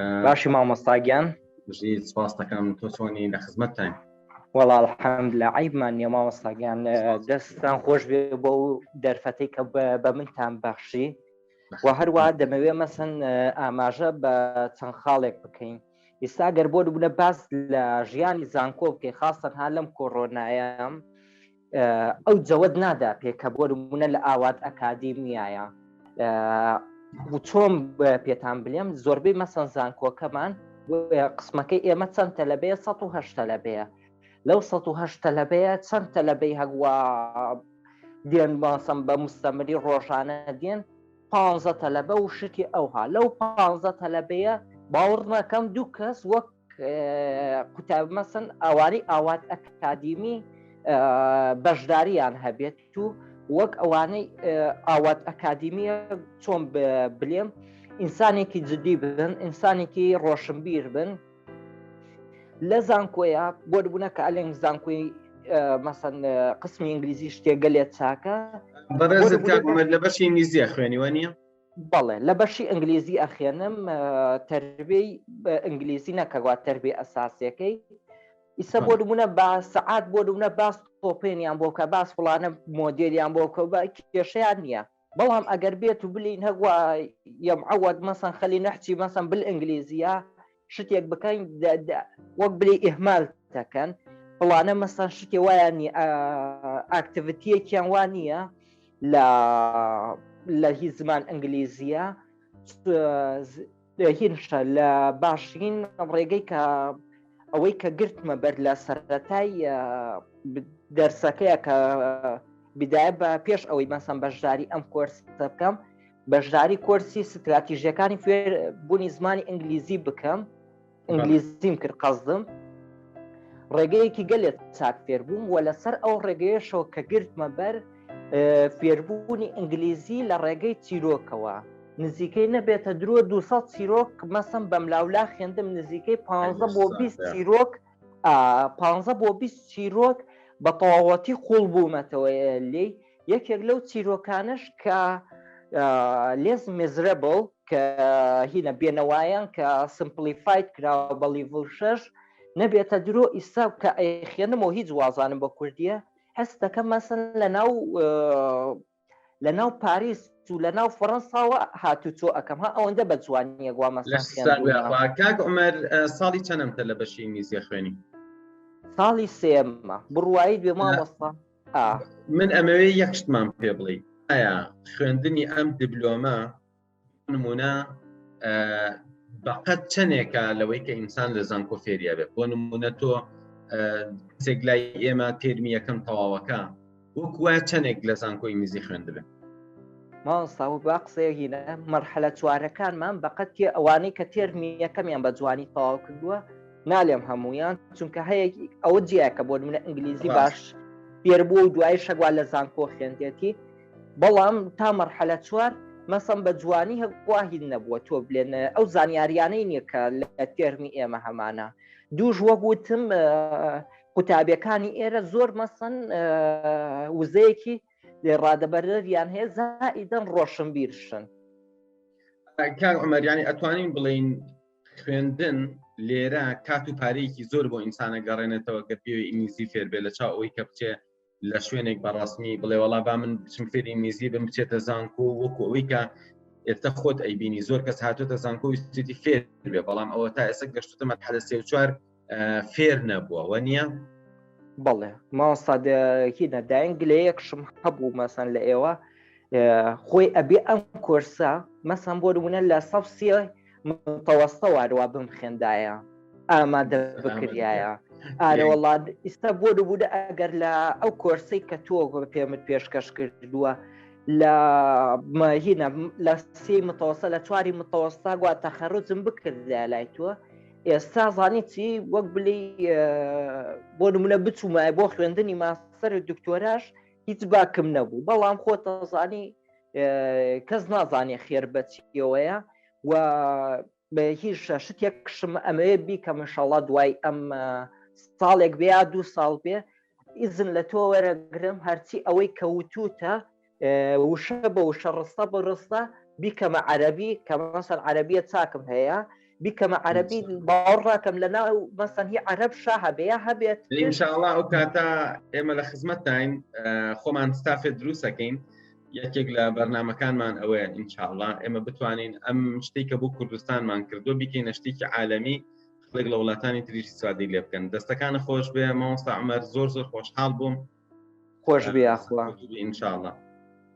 باشی مامۆستا گیان؟ بژیت سپاس دەکەم تۆ چۆنی لە خزمەتتاین؟ وەڵا الحمدلله عیبمان نییە مامۆستا گیان دەستان خۆش بێ بۆ ئەو دەرفەتەی کە بە منتان بەخشی و هەروە دەمەوێ مەسەن ئاماژە بە چەند خاڵێک بکەین ئێستا گەر بۆ بوونە باس لە ژیانی زانکۆ بکەی خاستەن ها لەم کۆرۆنایە ئەو جەوەت نادا پێ کە بۆ نمونە لە ئاوات ئەکادیمیایە و چۆن پێتان بلێم زۆربەی مەسەن زانکۆکەمان قسمەکەی ئێمە چەند تەلەبەیە 1970 تەلەبەیە لەو 1970 تەلەبەیە چەند تەلەبەی هەگووا دێن باسم بە مستەمری ڕۆژانە دێن پ تەلەبە و شتی ئەوها لەو پ تەلەبەیە باوەڕ نەکەم دوو کەس وەک قوتابی مەسن ئەوانەی ئاوات ئەکادیمی بەشداریان هەبێت و وەک ئەوانەی ئاوات ئەکادیمیە چۆن بلێم ئینسانێکی جدی بن ئینسانێکی ڕۆشنبیر بن لە زانکۆیە بۆ بوونە کە ئەلێنگ زانکۆی مەسەن قسمی ئینگلیزی شتێگەلێت چاکە بەڕێز لە بەشی ئینگلیزیە خوێنیوە نییە؟ بەڵێ لە بەشی ئینگلیزی ئەخێنم تەربیەی ئینگلیزی نەکەوا تەربیە ئەساسیەکەی ئیسە بۆ نمونە با سەعات بۆ نمونە باس تۆپێنیان بۆ بکە باس فڵانە مۆدێلیان بۆ بکە بە کێشەیان نییە بەڵام ئەگەر بێت و بلین هەگووا یەمعەوەت مەسەن خەلی نەحچی مەسەن بل ئینگلیزیە شتێک بکەین وەک بلی ئیهمال دەکەن فڵانە مەسەن شتێ وایان نیە ئاکتڤتیەکیان وا نییە لە لە هی زمان ئینگلیزیە هینشە لە باشترین ڕێگەی کە ئەوەی کە گرتمە بەر لە سەرەتای دەرسەکەیە کە بدایە بە پێش ئەوەی مەسەن بەشداری ئەم کۆرسە بکەم بەشداری کۆرسی ستراتیژیەکانی فێر بوونی زمانی ئینگلیزی بکەم ئینگلیزیم کرد قەزدم ڕێگەیەکی گەلێت چاک فێربووم و لەسەر ئەو ڕێگەیەشەوە کە گرتمە بەر فێربوونی ئینگلیزی لە ڕێگەی چیرۆکەوە نزیکەی نەبێتە درۆ 200 چیرۆک مەسم بەملاولا خوێندم نزیکەی 15 بۆ 20 چیرۆک 15 بۆ 20 چیرۆک بە تەواوەتی قوڵ بوومەتەوە لێی یەکێک لەو چیرۆکانەش کە لێز مێزرەبڵ کە هینە بێنەوایان کە سمپلیفایت کراوە بە لیڤڵ شەش نەبێتە درۆ ئیستا کە ئەیخێنمەوە هیچ وازانم بە کوردیە هەست دەکەم مەسن لە ناو لە ناو پاریس و لە ناو فەڕەنساوە هاتوچۆ ئەەکەم ها ئەوەندە بە جوانیە گوا مەسەن کاک عمر ساڵی چەنەمتە لە بەشی ئینگلیزیە خوێنی ساڵی سێمە بڕوایی بێ مامۆستا من ئەمەوێ یەک شتمان پێ بڵێ ئایا خوێندنی ئەم دیبلۆمە نمونە بەقەت چەندێکە لەوەی کە ئینسان لە زانکۆ فێریا بێت بۆ نمونە تۆ کەسێک لای ئێمە تێرمی یەکەم تەواوەکە وەک وایە چەندێک لە زانکۆ ئینگلیزی خوێندبێ مامۆستا و با قسەیەکی نە مەرحەلە چوارەکانمان بەقەت تێ ئەوانەی کە تێرمی یەکەمیان بە جوانی تەواو کردووە نالێم هەمویان چونکە هەیە ئەوە جیاکە بۆ منە ئینگلیزی باش فێر بوو و دوای شەگوا لە زانکۆ خوێندێتی بەڵام تا مەرحەلە چوار مەسەم بە جوانی هەگواهی نەبووە تۆ بلێن ئەو زانیاریانەی نییە کە لە تێرمی ئێمە هەمانە دووش وەک وتم قوتابیەکانی ئێرە زۆر مەسەن وزەیەکی لێ ڕادەبەرەریان هەیە زائیدەن ڕۆشنبیرشن. کاک عومەر یانی ئەتوانین بڵێین خوێندن لێرە کات و پارەیەکی زۆر بۆ ئینسانە گەڕێنێتەوە گەر پێوی ئینگلیزی فێر بێ لە چاو ئەوەی کە بچێ لە شوێنێک بە ڕەسمی بڵێ وەڵا با من بچم فێری ئینگلیزی بم بچێتە زانکۆ وەکو ئەوەی کە ئێستا خۆت ئەیبینی زۆر کەس هاتوتە زانکۆ ویستێتی فێر بێ بەڵام ئەوە تا ئێستا گەشتوتە مەرحەلە سێ و چوار فێر نەبووە وە نییە؟ بەڵێ مامۆستا هینە داین گلەیەکشم هەبوو مەسەن لە ئێوە خۆی ئەبێ ئەم کۆرسە مەسەن بۆ نمونە لە سەف سێ متەوەستە واروا بم خوێندایە ئامادە بکریایە ئارە وەڵا ئیستا بۆ نمونە ئەگەر لە ئەو کۆرسەی کە تۆ پێمت پێشکەش کردووە لە هینە لە سێ متەوەسە لە چواری متەوەستا گوا تەخەرجم بکردایە لای تۆ ئێستا زانی چی وەک بلی بۆ نمونە بچوومایە بۆ خوێندنی ماستەر و دکتۆراش هیچ باکم نەبوو بەڵام خۆتەزانی کەس نازانێ خێر بەچیەوەیە و بە هیچ شتێکشم ئەمەوێ بیکەم انشاءاللە دوای ئەم ساڵێک بێ یا دوو ساڵ بێ ئیزن لە تۆ وەرەگرم هەرچی ئەوەی کە وتوتە وشە بە وشە ڕستە بە ڕستە بیکەمە عەرەبی کە مەسەن عەرەبیە چاکم هەیە. بیکەمە عەربی باوەڕ ناکەم لە ناو مەسەن هی عەرەب شا هەبێ یا هەبێت. ئینشاءڵا ئەو کاتە ئێمە لە خزمەتتاین خۆمان ستافێ دروستەکەین یەکێک لە بەرنمەکانمان ئەوەیە ئینشاءڵا ئێمە بتوانین ئەم شتێک کە بۆ کوردستانمان کردو بیکەینە شتێکی عالەمی خەڵک لە وڵاتانی تریش سوادی لێ بکەن. دەستەکانە خۆش بێ مامۆستا عومەر، زۆر زۆر خۆشحاڵ بووم. خۆش بێ یاخوا. ئینشاءڵا.